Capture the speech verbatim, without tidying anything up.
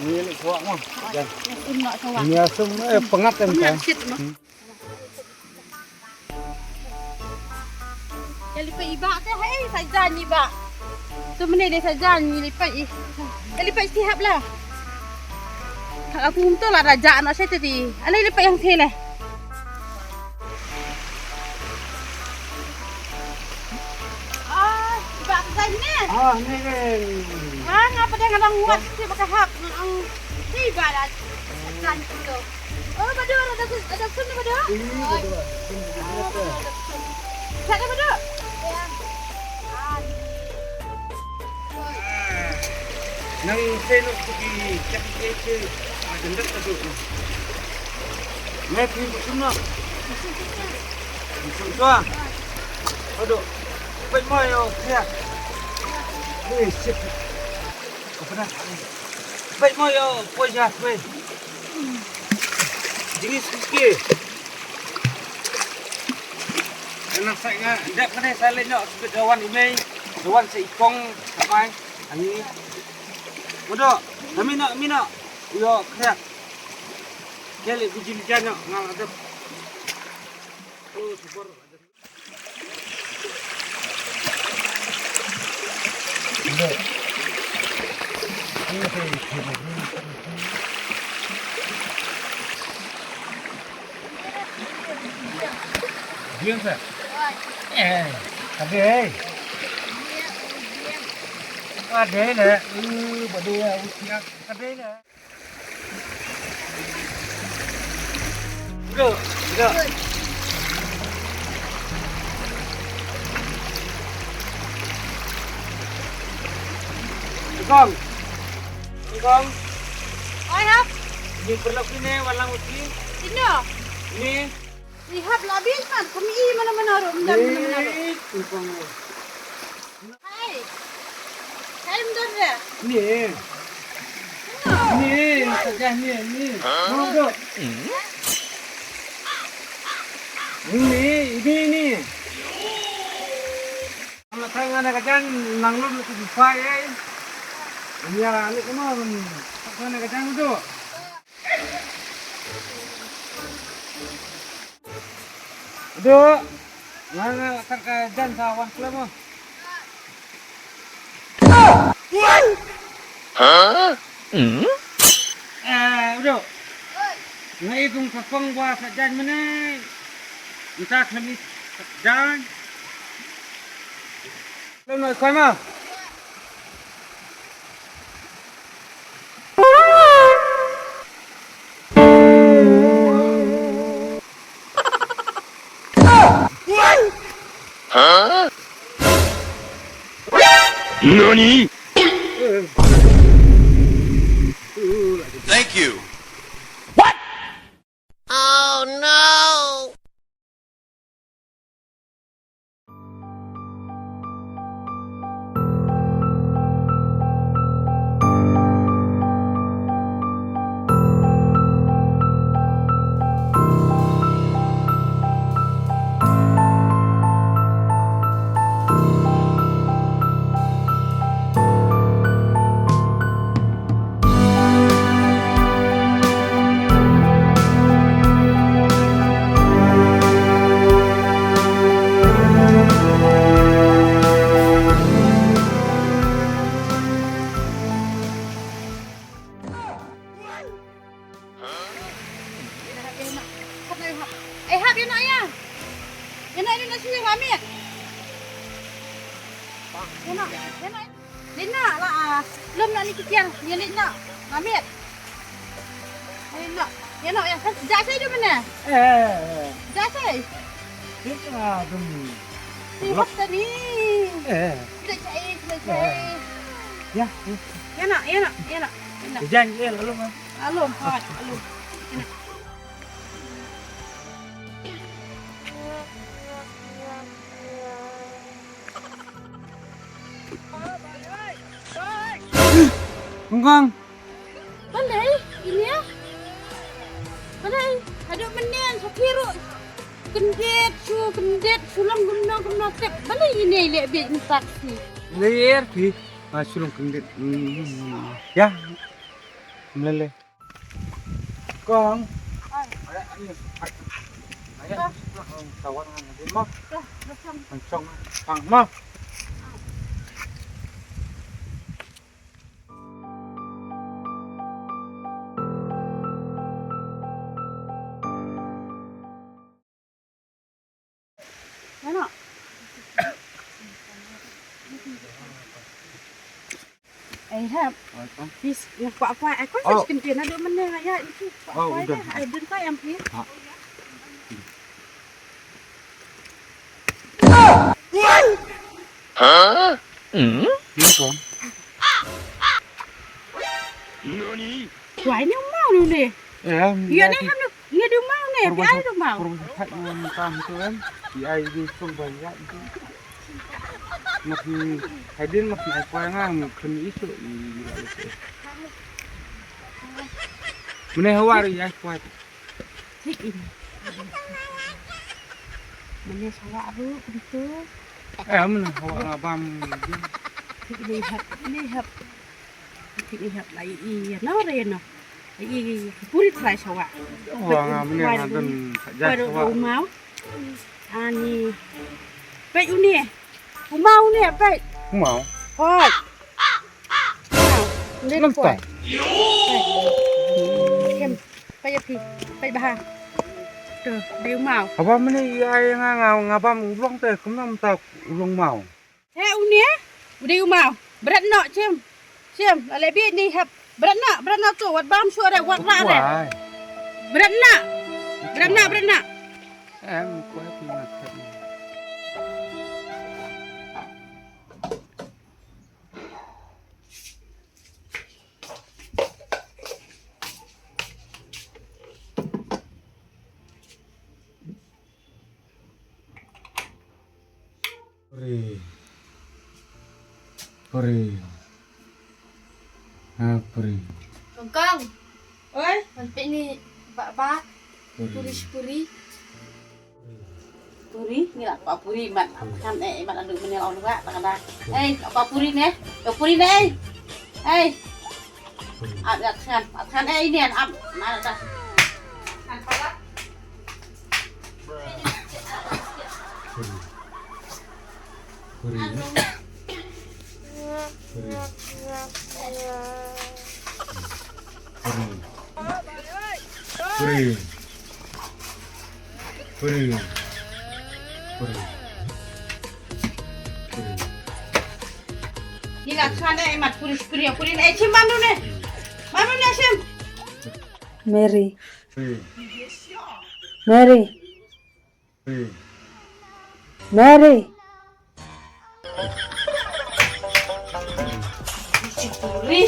Ni ni kuat mo. Jan. Ni asam eh pengat kan. Pengat kan? Shit mo. Hmm. Ïa lipei i bah te, hei, sa jan i bah. Tu mene de sa jan i lipei i. Ïa lipei ti hap la. Aku hum tu la raja anak saya tadi. Alai lipei yang sini. Ah, i bah sa jan ne. Ah, ni ni. Ah, ngapa dia ngadang nguat sih baka hap. Ang si bah dah. Sa jan tu. Oh, Badu, ada sun, ada sun ni, Badu? Ih, Badu. Sihat dah, Badu? Ya. Nang seno pergi cak kece, agendak satu. Ngai pergi musim nak. Musim tua. Aduh, baik mai oh siap. Ni sip. Apa dah? Baik mai oh poi jah poi. Jingis sikit. Anak saya nga, dep kene saya lenyok sebut dawan imei, dawan seikong sampai ani. Mudo, kami nak mina, yo kret. Kali biji lijan nak ngal adep. Oh, super. Bien sa. Eh, ka dei. Ka dei le. Uh, ba dei ya, uh, ya. Ka dei le. Go, go. Gong. Gong. Oi, hap. Ni perlu kini walang uti. Ino. Ni. Ihap la bit man, kami i mana-mana rum dan mana-mana rum. Ni, tumpang. Hai. Hai, mdar dia. Ni. Ni, saja ni, ni. Mau tu. Ni, ini, ni. Ang la tang ana ka jan nang lut na ka jumpa ai. Nya ni kama man tak sana ka jan tu. Duk. Nga nga tak ka jan sa wan kle mo. Huh? Eh, udah. Nga i tung ka kong wa sa jan mene. Nta kami sa jan. Lem noi koi ma. Nani? Thank you. What? Oh no! Ai hap ïa noh ïa. Ïa noh ïa noh shuwa nga miet. Ïa noh ïa noh. Leit noh la lum noh ni ki kiang ïa leit noh. Nga miet. Ïa noh ïa noh ïa kan ja sai du mene. Eh. Ja sai. Leit noh dum. Ni hap tani. Eh. Leit sai leit sai. Ya. Ïa noh ïa noh ïa noh. Jan ïa lum. Alum, hoi, alum. Ngong. Balei, ini ya? Balei, aduh menen, sa kiru. Kendet, su, kendet, sulam gumno, gumno tep. Balei ini lek bej taksi. Ler pi. Ah, sulung kendit. Hmm. Ya. Melele. Kong. Ai. Ai, ai, ai. Ai, ai. Tawar ngan dia mo. Dah, dah, Kong. Kencang. Pang mo. Mano? Ai hap. Pis, nga kwah kwah, ai kwah. Oh. Pis kynti na duk mynne nga ya itu. Kwah kwah dah. Ai dun kwah yang pis. Ha. Hah? Hmm? Ni kong. Wai ni mau ni. Ya, ya ni ham ni. Ngi dei u maw ne, phi ai dei u maw. Por ba phat ngan tam tu kan. Phi ai dei song ba ïa tu. Mak ni, hai din mak ni ai kwai nga, muk khun i tu i la tu. Mene hawa ri ai kwai. Thik i. Mene sawa ru kumtu. Eh, mene hawa nga bam. Thik i hap, i hap. Thik i hap lai i, no re no. Ai, puri trai sawa. Wa nga mene nga don saja sawa. U maw. Ani. Peit uni. U maw uni peit. U maw. Hoi. Uni peit. Kem. Peit phi. Peit bah. Tu, dei u maw. Apa mene ai nga nga nga bam u long te kumno mynta u long maw. He uni, u dei u maw. Bret noh, shim. Shim, ale bi ni hep. Bret noh, bret noh tu, wat bam shuh re, wat rah re. Bret noh. Bret noh, bret noh. Em, kwai pi na. Puri. Puri. Ha, puri. Kong kong. Oi. Wan pek ni ba ba. Puri. Puri, puri. Puri, ni lah pa puri mat. Kan eh mat anu menel on wa tak ada. Eh, pa puri ne. Yo puri ne. Eh. Ap ya kan, ap kan eh ini an ap. Mana dah. Kan pala. Puri. Puri. Puri. Puri. Puri. Puri. Puri. Puri. Ni la khane mat puri puri puri ne chim bam ne. Bam ne chim. Mary. Puri. Mary. Puri. Mary. Puri.